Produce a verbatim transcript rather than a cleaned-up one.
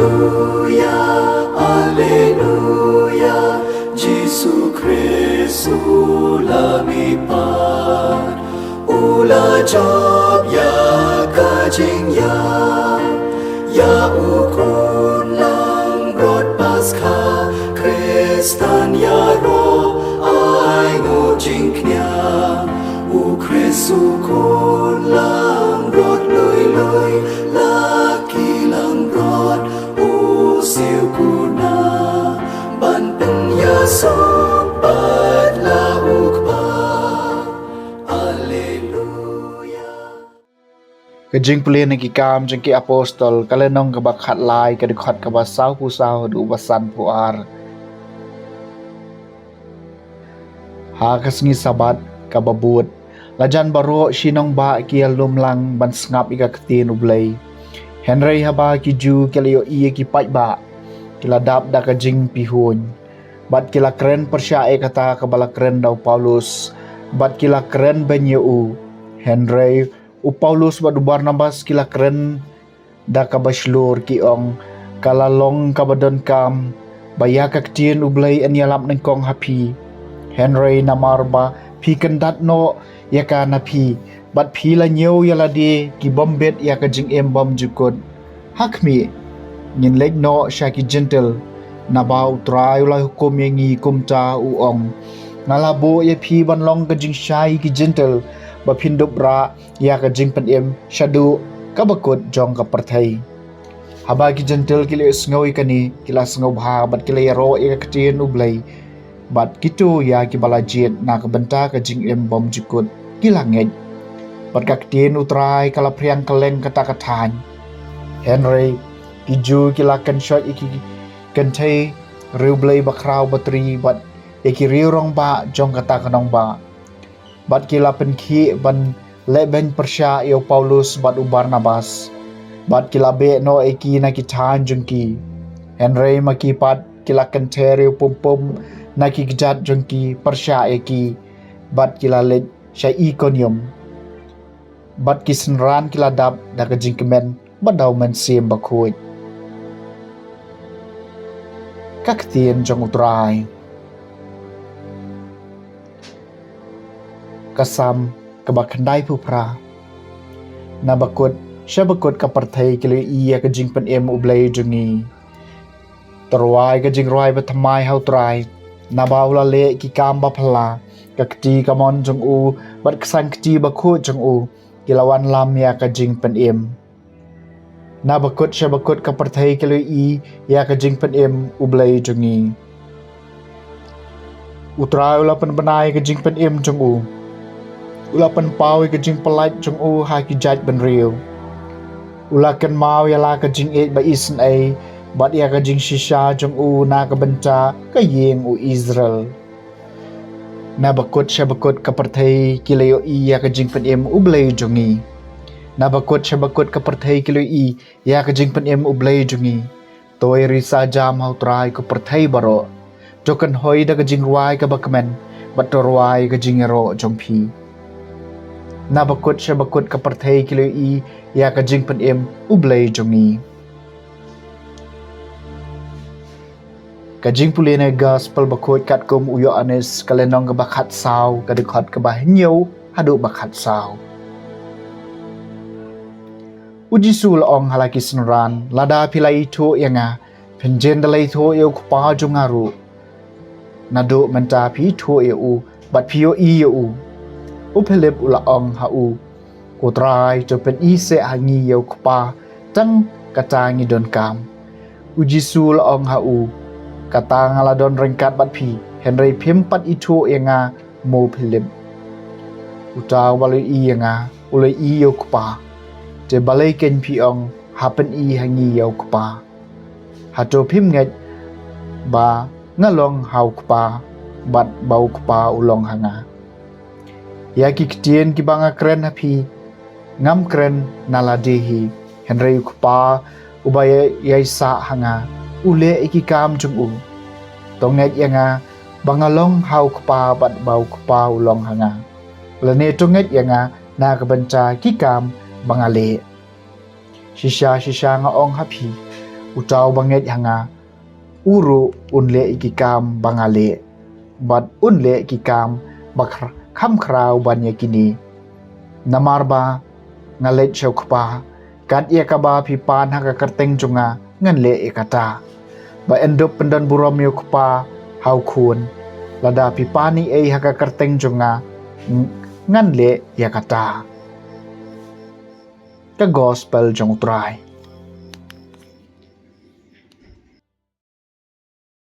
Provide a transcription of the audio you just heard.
Alleluia, Alleluia, Jisu Khrist u la mihpat, u la jop ïa ka jingïap, ïa u khun langbrot Paskha, Khristan ïaroh ai nguh jingkñia, u Khrist u khun langbrot lui lui, la ki langbrot u siew kuna, ban pynïasuk pat la u Kpa. Alleluia. Ka jingpule na ki Kam jong ki Apostol, ka lynnong kaba khatlai, ka dkhot kaba sawphew saw haduh ba sanphew ar. Ha ka sngi Sabbath kaba bud, la jan baroh shi nongbah ki ïalum lang ban sngap ïa ka ktien U Blei. Hynrei haba ki Jiw ki la ïohi ïa ki paidbah, ki la dap da ka jingpihuiñ, bad ki la kren pyrshah ïa kata kaba la kren da u Paulus, bad ki la kren beiñ ïa u. Hynrei u Paulus bad u Barnabas ki la kren da kaba shlur, ki ong, ka la long kaba donkam ba ïa ka ktien U Blei yn ïalap nyngkong ha phi. Hynrei namar ba phi kyndat noh ïa ka na phi, bad phi la ñiew ïa lade ki bym bit ïa ka jingim bymjukut. Ha khmih, ngin leit noh sha ki Jentil, naba U Trai u la hukum ïa ngi kumta, u ong, nga la buh ïa phi ban long ka jingshai ki Jentil, ba phin dup rah ïa ka jingpynim shaduh kaba kut jong ka pyrthei. Haba ki Jentil ki la ïohsngew ïa kane, ki la sngewbha bad ki la ïaroh ïa ka ktien U Blei, bad kito ïa kiba la jied na ka bynta ka jingim bymjukut ki la ngeit, bad ka ktien U Trai ka la phriang kylleng kata ka thaiñ. Hynrei ki Jiw ki la kynshoit ïa ki kynthei riewblei bakhraw batri bad ïa ki riew rangbah jong kata ka nongbah, bad ki la pynkhih ban leh beiñ pyrshah ïa u Paulus bad u Barnabas, bad ki la beh noh ïa ki na ki thaiñ jong ki. Hynrei ma ki pat ki la kynther ïa u pum pum na ki kjat jong ki pyrshah ïa ki, bad ki la leit sha Ikonium, bad ki synran ki la dap da ka jingkmen bad da U Mynsiem Bakhuid. Ka ktien jong U Trai. Ka Salm kaba khyndaiphew phra. Na bakut sha bakut ka pyrthei ki la ïohi ïa ka jingpynim U Blei jong ngi. To rwai ka jingrwai bathymmai ha U Trai, naba u la leh ki kam baphylla. Ka kti kamon jong u bad ka sangkti bakhuid jong u ki la wanlam ïa ka jingpynim. Na bakut sha bakut ka pyrthei ki la ïohi ïa ka jingpynim U Blei jong ngi. U Trai u la pynbna ïa ka jingpynim jong u, u la pynpaw ïa ka jingpyllait jong u ha ki jaitbynriew. U la kynmaw ïa la ka jingïeit ba isynei bad ïa ka jingshisha jong u na ka bynta ka ïing u Israel. Na bakut sha bakut ka pyrthei ki la ïohi ïa ka jingpynim U Blei jong ngi. Na bakut sha bakut ka pyrthei ki la ïohi ïa ka jingpynim U Blei jong ngi. To ïa risa jam ha U Trai ko pyrthei baroh. To kynhoi da ka jingrwai kaba kmen, bad to rwai ka jingïaroh jong phi. Na bakut sha bakut ka pyrthei ki la ïohi ïa ka jingpynim U Blei jong ngi. Ka jingpule na Gospel Bakhuid katkum u Ïoannis, ka lynnong kaba khatsaw, ka dkhot kaba hynñiew haduh ba khatsaw. U Jisu u la ong ha la ki synran, lada phi la ithuh ïa nga, phin jin da la ithuh ïa u Kpa jong nga ruh. Naduh mynta phi ithuh ïa u bad phi ïohi ïa u. U Philip u la ong ha u, ko Trai, to pyni seh ha ngi ïa u Kpa, tang kata ngi donkam. U Jisu u la ong ha u, kata nga la don ryngkat bad phi, hynrei phim pat ithuh ïa nga, mo Philip. Uta uba la ïohi ïa nga u la ïohi ïa u Kpa. Te balei kein phi ong, ha pyni ha ngi ïa u Kpa? Hato phim ngeit ba nga long ha u Kpa, bad ba u Kpa u long ha nga? Ïa ki ktien kiba nga kren ha phi, ngam kren na lade hi, hynrei u Kpa uba ïai sah ha nga u leh ïa ki kam jong u. To ngeit ïa nga ba nga long ha u Kpa bad ba u Kpa u long ha nga, lane to ngeit ïa nga na ka bynta ki kam ba nga leh. Shisha shisha nga ong ha phi, Uta uba ngeit ha nga, u ruh un leh ïa ki kam ba nga leh, bad un leh ki kam ba khar- kham khraw ban ïa kine. Namar ba nga leit sha u Kpa, kat ïa kaba phi pan ha ka kyrteng jong nga, ngan leh ïa kata. Ba yn dup pyndonburom ïa u Kpa ha u Khun. Lada phi pan ei ei ha ka kyrteng jong nga, ng- ngan leh ïa kata. Ka Gospel jong u Trai.